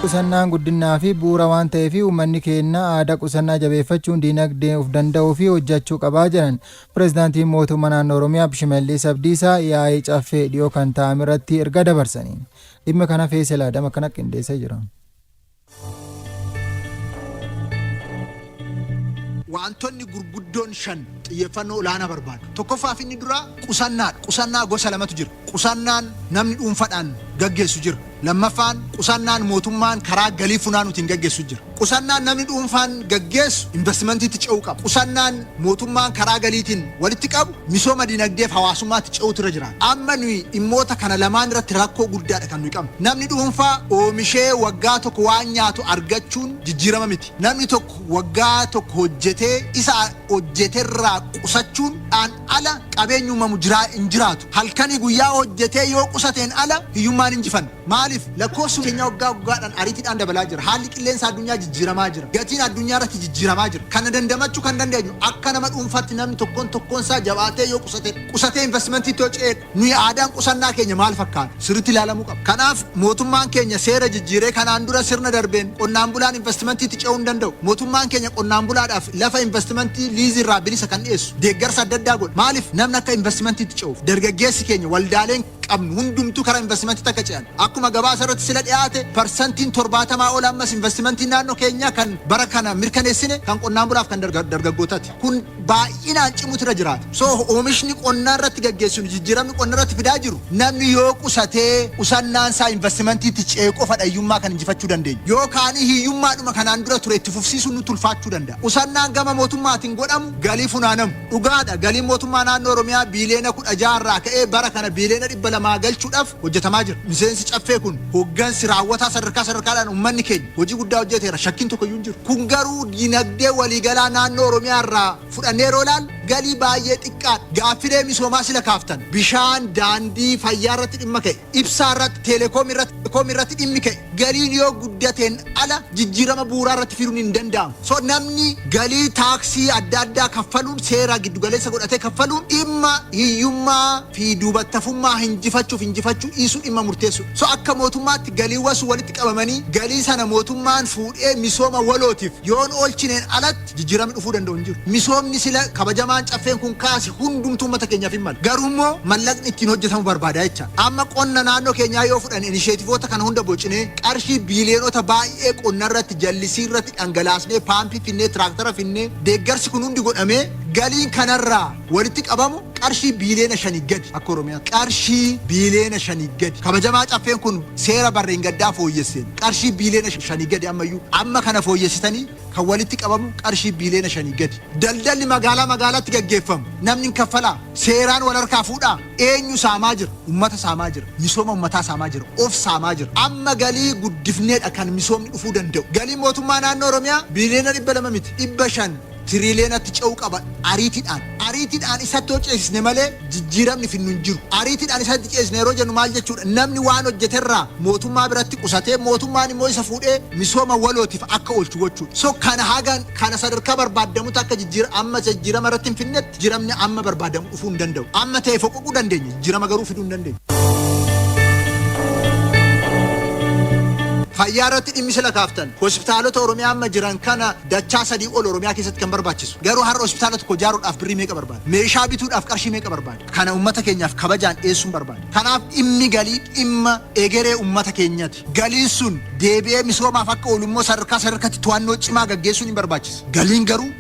Qusannaan guddinaa fi bu'uura waan ta'eef uummanni keenya aadaa qusannaa jabeeffachuun diinagdee of danda'uu fi hojjechuu qabaa jedhan pireezidaantiin mootummaa naannoo Oromiyaa Shimallis Abdiisaa yaa'ii caffee dhiyoo kan taa'ame irratti erga dabarsaniin. Dhimma kana Feesel Adam akkana qindeessee jira. Wantoonni gurguddoon shan xiyyeeffannoo olaanaa barbaadu. Tokkoffaa fi inni duraa qusannaadha. Qusannaa gosa lamatu jira. Qusannaan namni dhuunfaadhaan gaggeessu jira. Lammaffaan qusannaan mootummaan karaa galii funaanuutiin gaggeessu jira. Qusannaan namni dhuunfaan gaggeessu investimentiitti ce'uu qaba. Qusannaan mootummaan karaa galiitiin walitti qabu misooma dinagdeef hawaasummaatti ce'uutu irra jira. Amma nuyi dhimmoota kana lamaan irratti rakkoo guddaadha kan nuyi qabnu. Namni dhuunfaa oomishee waggaa tokko waan nyaatu argachuun jijjiirama miti. Namni tokko waggaa tokko hojjetee isa hojjeterraa qusachuun dhaan ala qabeenyi uumamu hin jiraatu. Halkanii guyyaa hojjetee yoo qusateen ala hiyyummaan injifanna. Maaliif lakkoofsi keenya waggaa waggaadhaan ariitiidhaan dabalaa jira. Haalli qilleensa addunyaa jijjiiramaa jira. Gatiin addunyaa irratti jijjiiramaa jira. Kana dandamachuu kan dandeenyu akka nama dhuunfaatti namni tokkoon tokkoon isaa jabaatee yoo qusate, qusatee investimentiitti yoo ce'edha. Nuyi aadaan qusannaa keenya maal fakkaata? Sirriitti ilaalamuu qaba. Kanaaf mootummaan keenya seera jijjiiree kanaan dura sirna darbeen qonnaan bulaan investimentiitti ce'uu hin danda'u. Mootummaan keenya qonnaan bulaadhaaf lafa investimentii liizii irraa bilisa kan dhiyeessu deeggarsa adda addaa godha. Maaliif namni akka investimentiitti ce'uuf? Dargaggeessi keenya waldaaleen qabnu hundumtuu karaa investimentiitti akka ce'an. Akkuma gabaasa irratti sila dhiyaate parsantiin 70 ol ammas investimentiin naannoo keenyaa kan bara kana mirkaneessine kan qonnaan bulaaf kan dargaggootaati. Kun baay'inaan cimutu irra jiraata. So oomishni qonnaa irratti gaggeessinu, jijjiiramni qonna irratti fidaa jiru, namni yoo qusatee qusannaan isaa investimentiitti ce'e qofa hiyyummaa kan injifachuu dandeenya. Yookaan hiyyummaadhuma kanaan dura ture itti fufsiisuun nutti ulfaachuu danda'a. Qusannaan gama mootummaatiin godhamu galii funaanamu. Dhugaadha, galiin mootummaa naannoo Oromiyaa biiliyoona 16 irraa ka'ee bara kana biiliyoona 200 galchuudhaaf hojjetamaa jira. Miseensi caffee kun hoggansi raawwataa sadarkaa sadarkaadhaan uummanni keenya hojii guddaa hojjeteera, shakkiin tokko iyyuu hin jiru. Kun garuu dinagdee waliigalaa naannoo Oromiyaa irraa fudhannee yeroo ilaallu galii baay'ee xiqqaadha. Gaaffilee misoomaa sila kaaftan bishaan, daandii, fayyaa irratti dhimma ka'e, ibsaa irratti, teelekoomii irratti dhimmi ka'e, galiin yoo guddateen ala jijjiirama bu'uuraa irratti fiduun hin danda'amu. So namni galii taaksii adda addaa kaffaluun, seera giddugaleessa godhatee kaffaluun, dhimma hiyyummaa fi duubattafummaa hinjifachuuf hinjifachuu dhiisuu dhimma murteessudha. So akka mootummaatti galiiwwan sun walitti qabamanii galii sana mootummaan fuudhee misooma walootiif yoon oolchineen alatti jijjiiramni dhufuu danda'u hin jiru. Misoomni sila kabajamaan caffeen kun kaase hundumtuu uummata keenyaaf hin malu. Garuu immoo mallaqni ittiin hojjetamu barbaada jecha. Amma qonna naannoo keenyaa yoo fudhanne, inisheetivoota kana hunda bocinee qarshii biiliyoonota baay'ee qonna irratti, jallisii irratti dhangalaasnee, paampii finnee, tiraaktara finnee, deeggarsi kun hundi godhamee, galiin kanarraa walitti qabamu qarshii biiliyoona 5 gadi akka Oromiyaatti. Qarshii biiliyoona 5 gadi. Kabajamaa caffeen kun seera barreen gaddaa fooyyesseen qarshii biiliyoona 5 gadi ammayyuu amma kana fooyyessitanii kan walitti qabamu qarshii biiliyoona 5 gadi. Daldalli magaalaa magaalaatti gaggeeffamu namni hin kaffalaa? Seeraan wal harkaa fuudhaa? Eenyu saamaa jira? Ummata saamaa jira. Misooma ummataa saamaa jira. Of saamaa jira. Amma galii guddifneedha kan misoomni dhufuu danda'u. Galiin mootummaa naannoo Oromiyaa biiliyoona 200 miti, 500 tiriiliyoonatti ce'uu qaba ariitiidhaan. Ariitiidhaan isatti yoo ceesisne malee jijjiiramni finnu hin jiru. Ariitiidhaan isatti ceesisne yeroo jennu maal jechuudha? Namni waan hojjeterraa mootummaa biratti qusatee mootummaan immoo isa fuudhee misooma walootiif akka oolchu gochuudha. So kana hagan kana sadarkaa barbaadamutti akka jijjiira amma jijjiirama irratti hin finnetti jijjiiramni amma barbaadamu dhufuu hin danda'u. Amma ta'e foqoquu dandeenya, jijjiirama garuu fiduu hin dandeenyu. Fayyaa irratti dhimmi sila kaaftan, hospitaalota Oromiyaa amma jiran kana dachaa 3 ol Oromiyaa keessatti kan barbaachisu. Garuu har'a hospitaala tokko ijaaruudhaaf birrii meeqa barbaada? Meeshaa bituudhaaf qarshii meeqa barbaada? Kana uummata keenyaaf kabajaan dhiyeessuun barbaada. Kanaaf dhimmi galii dhimma egeree uummata keenyati. Galiin sun deebi'ee misoomaaf akka oolu immoo sadarkaa sadarkatti to'annoo cimaa gaggeessuun hin barbaachisa. Galiin garuu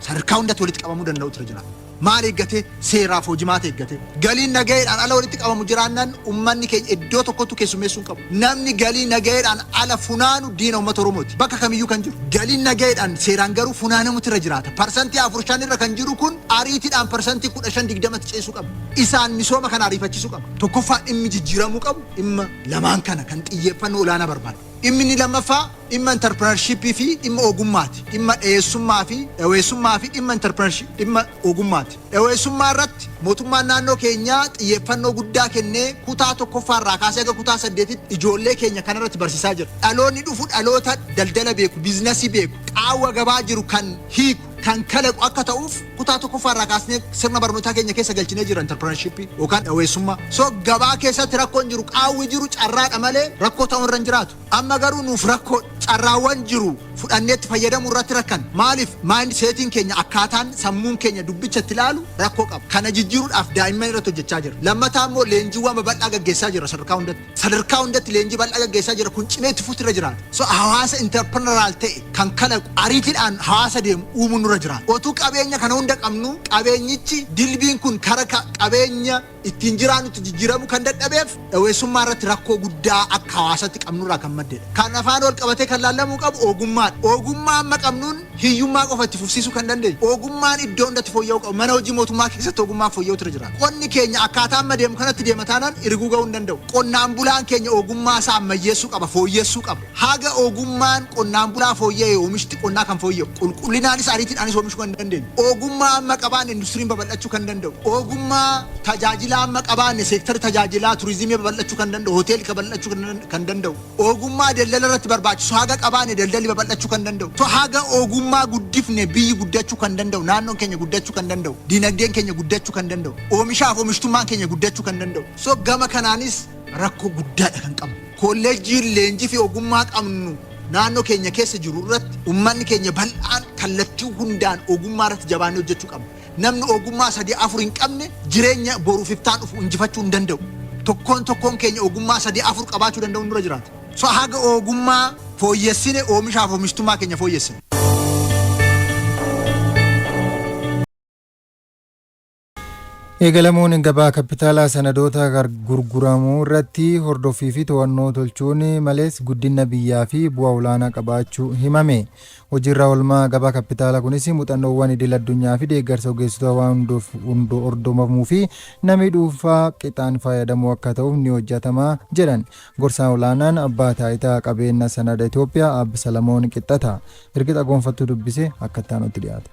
sadarkaa hundatti walitti qabamuu danda'utu irra jiraata. Maal eeggatee? Seeraaf hojimaata eeggatee. Galiin nagaheedhaan ala walitti qabamu jiraannaan uummanni keenya iddoo tokkottu keessummeessuu hin qabu. Namni galii nagaheedhaan ala funaanu diina uummata Oromooti. Bakka kamiyyuu kan jiru. Galiin nagaheedhaan seeraan garuu funaanamutu irra jiraata. Parsantii 4 5 irra kan jiru kun ariitiidhaan parsantii 15 20tti ceesuu qaba. Isaan misooma kana ariifachiisuu qaba. Tokkoffaa dhimmi jijjiiramuu qabu dhimma lamaan kana kan xiyyeeffannoo olaanaa barbaadu. Dhimmi inni lammaffaa dhimma intarpirinarshiippii fi dhimma ogummaati. Dhimma dhiyeessummaa fi dhaweessummaa fi dhimma intarpirinarshiippii dhimma ogummaati. Dhaweessummaa irratti mootummaan naannoo keenyaa xiyyeeffannoo guddaa kennee kutaa tokkoffaa irraa kaasee haga kutaa saddeetitti ijoollee keenya kanarratti barsiisaa jira. Dhaloonni dhufu dhaloota daldala beeku, biizinasii beeku, qaawwa gabaa jiru kan hiiku. Kan kalaqu akka ta'uuf kutaa tokkoffaa irraa kaasnee sirna barnootaa keenya keessa galchinee jira entrepreneurship yookaan dhaweessummaa. So gabaa keessatti rakkoon jiru, qaawwi jiru carraadha malee rakkoo ta'uu irra hin jiraatu. Amma garuu nuuf rakkoo, carraawwan jiru fudhannee itti fayyadamuu irratti rakkan. Maaliif? Mindsetiin keenya, akkaataan sammuun keenya dubbicha itti ilaalu rakkoo qaba. Kana jijjiiruudhaaf daa'imman irratti hojjechaa jira. Lammataa immoo leenjiiwwan babal'aa gaggeessaa jira sadarkaa hundatti. Sadarkaa hundatti leenjii bal'aa gaggeessaa jira, kun cimee itti fufuutu irra jiraata. So hawaasa entrepreneurial ta'e, kan kalaqu, ariitiidhaan hawaasa deemu uumuun nurra jiraata. Otuu qabeenya kana hunda qabnu qabeenyichi dilbiin kun kara qabeenya ittiin jiraannutti jijjiiramuu kan dadhabeef dhaweessummaa irratti rakkoo guddaa akka hawaasatti qabnurraa kan maddedha. Kan afaan wal qabatee kan laallamuu qabu ogummaadha. Ogummaa amma qabnuun hiyyummaa qofa itti fufsiisuu kan dandeenyu. Ogummaan iddoo hundatti fooyya'uu qabu. Mana hojii mootummaa keessatti ogummaan fooyya'uutu irra jiraata. Qonni keenya akkaataa amma deemu kanatti deema taanaan iriguu ga'uu hin danda'u. Qonnaan bulaan keenya ogummaa isaa ammayyeessuu qaba, fooyyessuu qaba. Haga ogummaan qonnaan bulaa fooyya'e oomishti qonnaa kan fooyya'u. Qulqullinaanis ariitiidhaanis oomishuu kan dandeenyu. Ogummaa amma qabaanne industiriin babal'achuu kan danda'u. Ogummaa tajaajilaa amma qabaanne seektari tajaajilaa turizimii babal'achuu kan danda'u, hoteelli babal'achuu kan danda'u. Ogummaa daldala irratti barbaachisu haga qabaanne daldalli babal'achuu kan danda'u. So haga ogummaa guddifne biyyi guddachuu kan danda'u, naannoon keenya guddachuu kan danda'u, dinagdeen keenya guddachuu kan danda'u, oomishaaf oomishtummaan keenya guddachuu kan danda'u. So gama kanaanis rakkoo guddaadha kan qabnu. Kolleejjiin leenjii fi ogummaa qabnu naannoo keenya keessa jiru irratti uummanni keenya bal'aan kallattii hundaan ogummaa irratti jabaannee hojjechuu qabna. Namni ogummaa sadii afur hin qabne jireenya boruuf iftaan dhufu injifachuu hin danda'u. Tokkoon tokkoon keenya ogummaa sadii afur qabaachuu danda'u nurra jiraata. So haga ogummaa fooyyessine oomishaaf oomishtummaa keenya fooyyessine. Eegalamuun gabaa kapitaalaa sanadoota gurguramuu irratti hordoffii fi to'annoo tolchuun malees guddina biyyaa fi bu'aa olaanaa qabaachuu himame. Hojiirra oolmaa gabaa kapitaalaa kunis muuxannoowwan idil addunyaa fi deeggarsa ogeessota waan hordofamuu fi namni dhuunfaa qixaan fayyadamuu akka ta'uuf ni hojjetama jedhan. Gorsaan olaanaan abbaa taayitaa qabeenya sanada Itoophiyaa Abbi Salamoon Qixxata. Hirqixa Gonfattuu dubbise akka itti aanutti dhiyaata.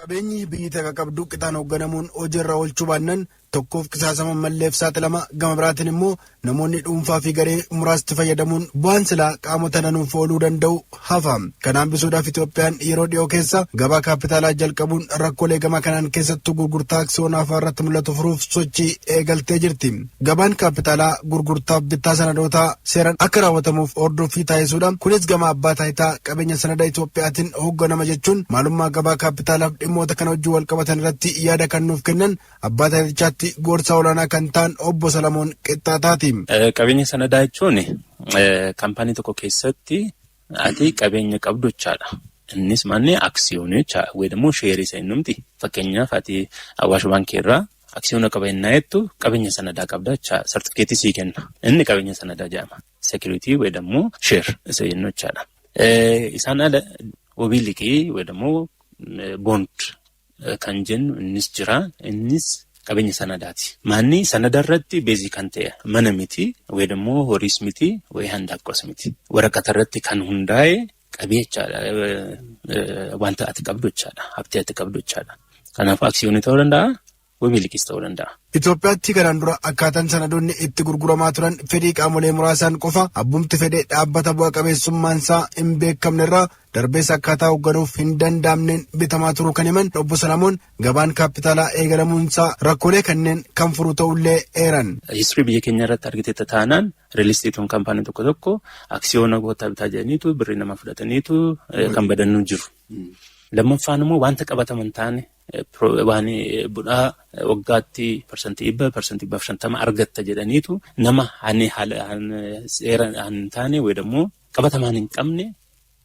Qabeenyi biyyi takka qabdu qixaan hoogganamuun hojiirra oolchuu baannaan tokkoof qisaasama malleef saaxilama, gama biraatiin immoo namoonni dhuunfaa fi garee muraasti fayyadamuun bu'aan silaa qaamota danuuf ooluu danda'u hafa. Kana hambisuudhaaf Itoophiyaan yeroo dhiyoo keessa gabaa kaapitaalaa jalqabuun rakkoolee gama kanaan keessattuu gurgurtaa aksiyoonaa fa'aa irratti mul'atu furuuf sochii eegaltee jirti. Gabaan kaapitaalaa gurgurtaaf bittaa sanadootaa seeraan akka raawwatamuuf hordoffii taasisuudha. Kunis gama abbaa taayitaa qabeenya sanada Itoophiyaatiin hoogganama jechuun maalummaa gabaa kaapitaalaaf dhimmoota kana wajjin wal qabatan irratti yaada kan nuuf kennan abbaa taayitichaatti gorsaa olaanaa kan ta'an obbo Salamoon Qixxaataati. Qabeenya sanadaa jechuun kaampaanii tokko keessatti ati qabeenya qabdu jechaadha. Innis manni aksiyoonii jechaadha. Wayi sheerii isa innumti. Fakkeenyaaf, ati Awaash Baankii irraa aksiyoona qaba innaa jettu qabeenya sanadaa qabda jechaadha. Sartifikeetii sii kenna. Inni qabeenya sanadaa jedhama. Security wayi immoo share isa jennu jechaadha. Isaan ala wabii liqii wayi immoo bond kan jennu innis jira. Innis qabeenya sanadaati. Manni sanada irratti base kan ta'e mana miti, wayi immoo horiis miti, wayi handaaqqoos miti. Waraqata irratti kan hundaa'e qabeechaadha. Wanta ati qabdu jechaadha. Habtee ati qabdu jechaadha. Kanaafuu aksiyoonii ta'uu danda'a, wabii liqiis ta'uu danda'a. Itoophiyaatti kanaan dura akkaataan sanadoonni itti gurguramaa turan fedhii qaamolee muraasaan qofa, abbumti fedhe dhaabbata bu'a qabeessummaan isaa hin beekamne irraa darbees akkaataa hoogganuuf hin danda'amneen bitamaa turuu kan himan obbo Salamoon, gabaan kaapitaalaa eegalamuunsaa rakkoolee kanneen kan furu ta'ullee eeran. History biyya keenya irratti argiteetta taanaan, real estate'n kaampaanii tokko tokko aksiyoona goota bitaa jedhaniitu birrii nama fudhataniitu kan badannuu jiru. Lammaffaan immoo wanta qabataman taane, waan budhaa waggaatti 100%, 150% argatta jedhaniitu nama seera hin taane wayi immoo qabatamaan hin qabne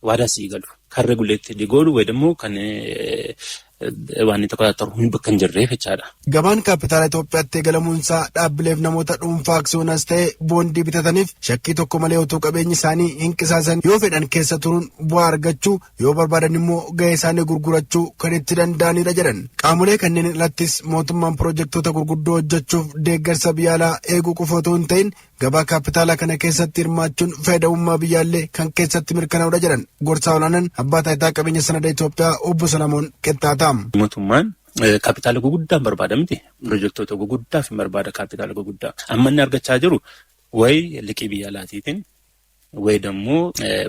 waadaa sii galu. Kan regulate godhu wayi immoo kan waan inni tokko hin bakka hin jirreef jechaadha. Gabaan kaapitaala Itoophiyaatti eegalamuunsaa dhaabbileef namoota dhuunfaa aksiyoonas ta'e boondii bitataniif shakkii tokko malee utuu qabeenyi isaanii hin qisaasan yoo fedhan keessa turuun bu'aa argachuu, yoo barbaadan immoo gahee isaanii gurgurachuu kan itti danda'anidha jedhan. Qaamolee kanneen alattis mootummaan piroojektota gurguddoo hojjechuuf deeggarsa biyya alaa eeguu qofa otoo hin ta'in gabaa kaapitaalaa kana keessatti hirmaachuun fayyadamummaa biyyaallee kan keessatti mirkanaa'udha jedhan gorsaa olaanaan abbaa taayitaa qabeenya sanada Itoophiyaa obbo Salamoon Qixxaataa. Mootummaan kaapitaala gurguddaan barbaada miti. Pirojektoota gurguddaaf hin barbaada kaapitaala gurguddaa. Amma inni argachaa jiru wayi liqii biyya alaatiitiin, wayi dammoo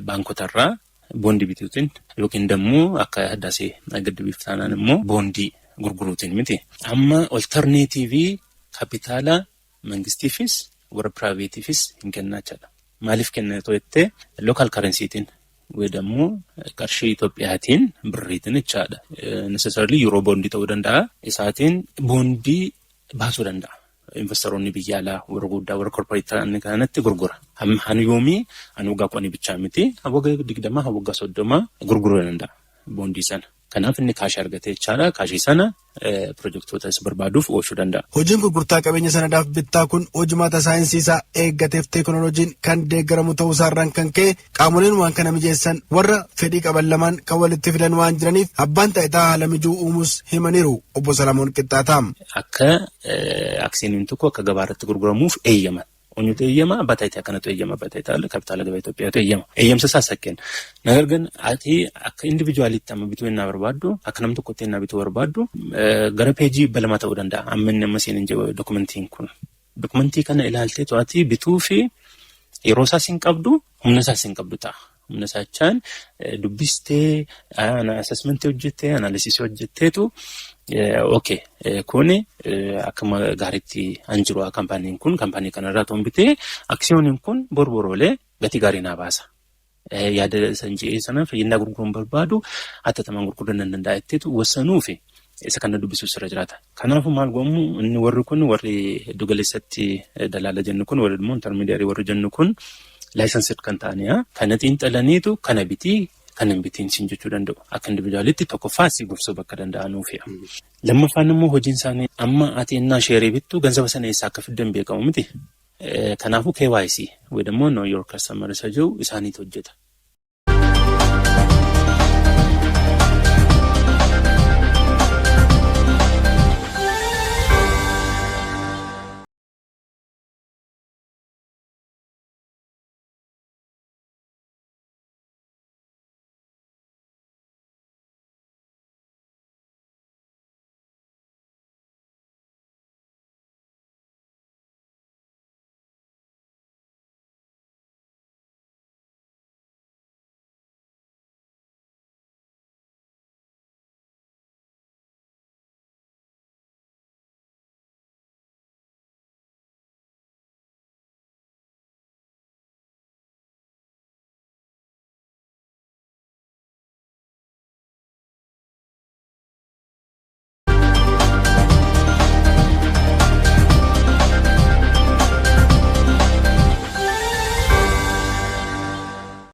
baankotarraa Boondii bituutiin yookiin immoo akka Hiddaasee Giddibiif taanaan immoo boondii gurguruutiin miti. Amma alternative kapitaala mangistiifis warra privateiifis hin kennaa jechaadha. Maaliif kenna jettee, local currencytiin ደግሞ qarshii Itoophiyaatiin, birriitiin jechaadha. Necessarily yeroo boondii ta'uu danda'a. Isaatiin boondii baasuu danda'a. Investoroonni biyya alaa warra guddaa, warra corporate ta'an kanatti gurgura. Han yoomii han waggaa 10 bichaa miti, waggaa 20, waggaa 30 gurguruu danda'a boondii sana. Kanaaf inni cashii argatee jechaadha. Cashii sana pirojektoota isa barbaaduuf oolchuu danda'a. Hojiin gurgurtaa qabeenya sanadaaf bittaa kun hojimaata saayinsii isaa eeggateef teekinooloojiin kan deeggaramu ta'uu isaarraan kan ka'e, qaamoleen waan kana mijeessan warra fedhii qaban lamaan kan walitti fidan waan jiraniif, abbaan taayitaa haala mijuu uumuus himaniiru obbo Salamoon Qixxaataa. Akka aksiyooniin tokko akka gabaa irratti gurguramuuf eeyyama. Eenyutu eeyyama? Abbaa taayitaa kanatu eeyyama. Abbaa taayitaa kapitaala gabaa Itoophiyaatu eeyyama. Eeyyamsa isaas kenna. ነገር ግን ati akka individualiitti amma bituu innaa barbaaddu, akka nam tokkotti innaa bituu barbaaddu, gara peejii 200 ta'uu danda'a. Amma inni amma siin jedhu dokumentiin kun. Dokumentii kana ilaaltee ati bituu fi yeroo isaas hin qabdu, humna isaas hin qabdu ta'a. Humna isaa jechaan dubbistee, assessmentii hojjettee, analysisii hojjetteetu, okay, kuni akkuma gaariitti an jiru, kaampaaniin kun kaampaanii kanarraa toon bitee aksiyooniin kun borboroolee gatii gaarii naa baasa. Yaada san je'ee sanaaf yennaa gurguruun barbaadu hatattamaan gurguruu nan danda'a jetteetu wasanuu fi isa kana dubbisuus irra jiraata. Kanaafuu maal godhamu, inni warri kun, warri giddu galeessatti dalaala jennu kun, warri immoo intermediary warri jennu kun, licensed kan ta'anidha. Kana xiinxalaniitu kana bitii, kan hin bitiin siin jechuu danda'u. Akka individualitti tokkoffaa si gorsuu bakka danda'anuufi. Lammaffaan immoo hojiin isaanii, amma ati innaa sheerii bittu ganzaba sana eessaa akka fiddan beekamu miti. Kanaafuu KYC ወይ ደግሞ know your customer isa jiru isaaniitu hojjeta.